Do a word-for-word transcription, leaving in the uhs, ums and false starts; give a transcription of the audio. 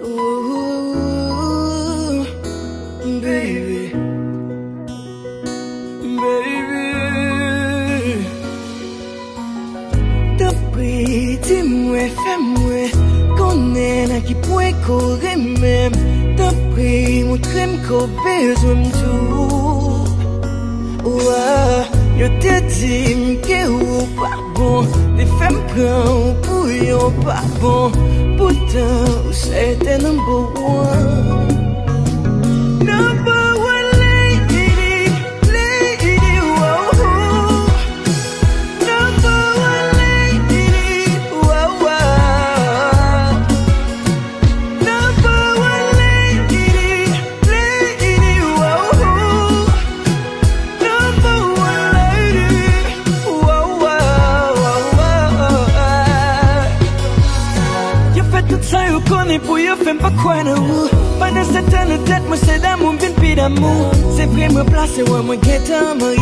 Ooh, baby, baby. Tanpri, di mwen, fè mwen konnen nan ki pwen ke w renmen m. Tanpri, montre m ke w bezwen m tou. Wa, yo te di m ke ou pa bon, te fè m pran ou pou yon pa bon. Poutan, ou se te number one. Number one lady, lady, wow. Number one lady, wow, wow. Number one lady, lady, wow. Number one lady, wow, wow, wow, wow. Yo fè tout sa yo konnen pou yo fè m pa kwè nan ou. Pandan se tan nan tèt mwen se damou m vin pi damou. Se vre mwen plase wè mwen gentan marye.